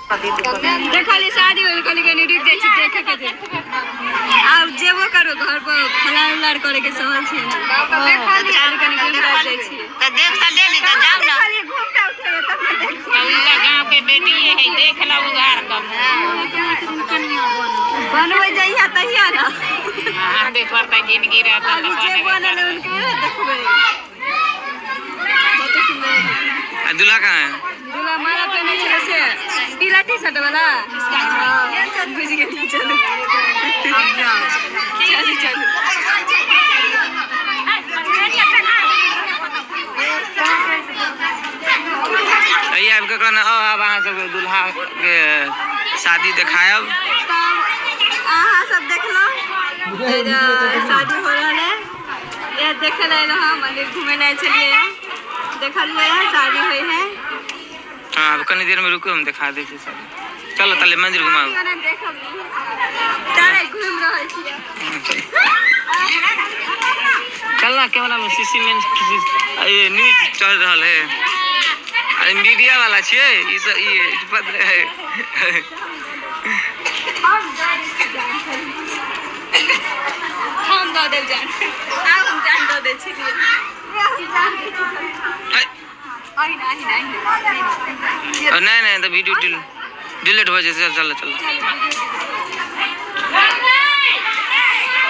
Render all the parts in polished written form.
देखली शादी हो कहली कनी रुक जाइ छी देखे के जे आब जेबो करू घर पर फलार उलार करे के सहल छै ने। चलू कनी घुमि के जाइ छी। तऽ देख तऽ लेली तऽ जाउ ने। देखलियै घूमटा उठेबै तब ने देखबै। तऽ उनका गाँव के बेटिए है, देख ला उघार कऽ। बनबै जहिया तहिया ने। हाँ, देखो तऽ जिंदगी रहता। अभी जे बनल है उनके ने देखबै। बहुत सुंदर। आ दूल्हा कहाँ है? दूल्हा माला पहिने छलै से पीला टी शर्ट वाला। हाँ, बुझि गेलियै। चलू चलू चलू। एहि आबि कऽ कहने आउ, आब अहाँ सबके दूल्हा के शादी देखायब। तब अहाँ सब देखलहुँ जे शादी हो रहल है। ये देखे लए एलहुँ हँ, मंदिर घूमे लए आयल छलियै हँ, देखलियै हँ शादी होइ है। हाँ, आब कनी देर में रुकू, हम देखा दै छी शादी। चलो ताले मंदिर घुमाउ। शादी ओना देखब नहि, चलै घूमि रहल छियै। चल ना, कैमरा में सीसी में ये न्यूज चल रहल है। अरे मीडिया वाला छियै ई सब, ई पत्र है। हम जान हम दऽ देब जान, आब हम जान दऽ दै छलियै, हम जान दै छी। है। अहिना अहिना अहिना। नहीं नहीं, तो वीडियो डिलीट हो जेतै। चल चल,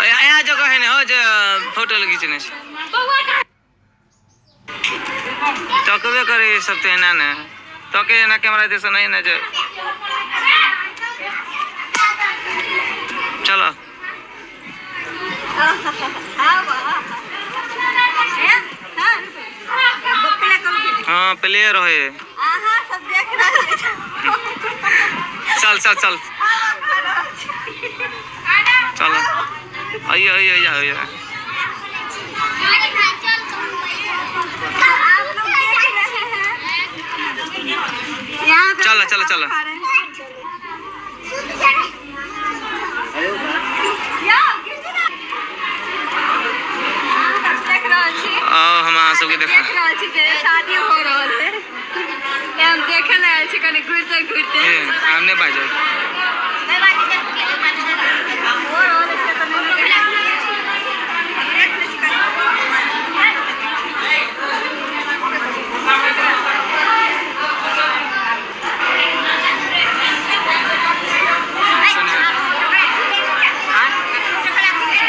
यहाँ जगह है ने हो जे फोटो घिचने छै। तकबे करे ई सब तऽ एना ने तके, एना कैमरा दिस नहीं ने जे। चलो। हाँ, प्लेयर है। अहाँ सब देख रहल छी। चल चल चल चल, आइए आइए आइए आइए। आप लोग देख रहे हैं यहाँ पे। चलो, चलो, चलो। खा रहे हैं। या, देख रहल छी। आओ, हम अहाँ सबके देखा देख रहल छी जे शादी हो रहल है। ये हम देखे लए आयल छी कनि घुरिते घुरिते। ए, आब नहि बाजब। हो रहल है से तऽ नहि देख लै छी कनि।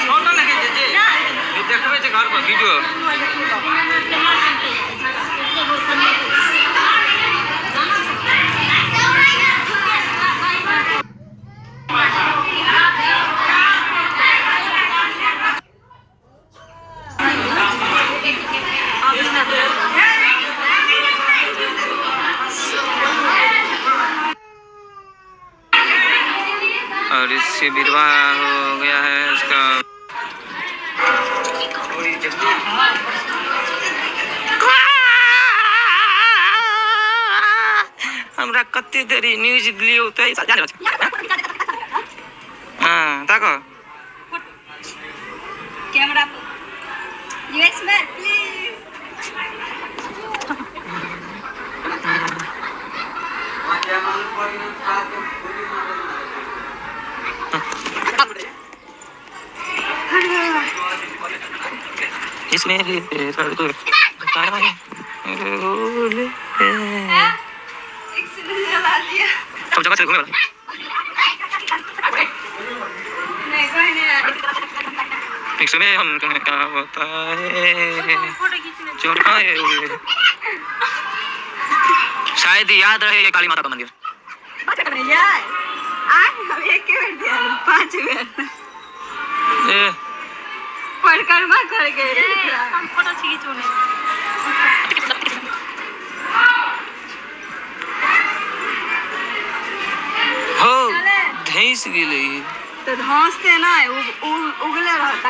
फोटो नहि खींचै छै, देखबै छै घर पर वीडियो। और इससे विवाह हो गया है इसका। हमरा कते देरी न्यूज लियौ तऽ हाँ ताको। कैमरा यूएस में प्लीज। इसमें एक सिलेंडर जला दिया। सब जगह से घूमे वाला। नहीं, कोई नहीं। इसमें हम तुम्हें क्या बताए, चोर हुए शायद याद रहे ये काली माता का मंदिर। यार आ, हम एक बेर दिया, 5 बेर। ए। परिक्रमा करके। हम फोटो खींचू ने। हो धैस गेलै। तो धंसते ना, उगले रहता।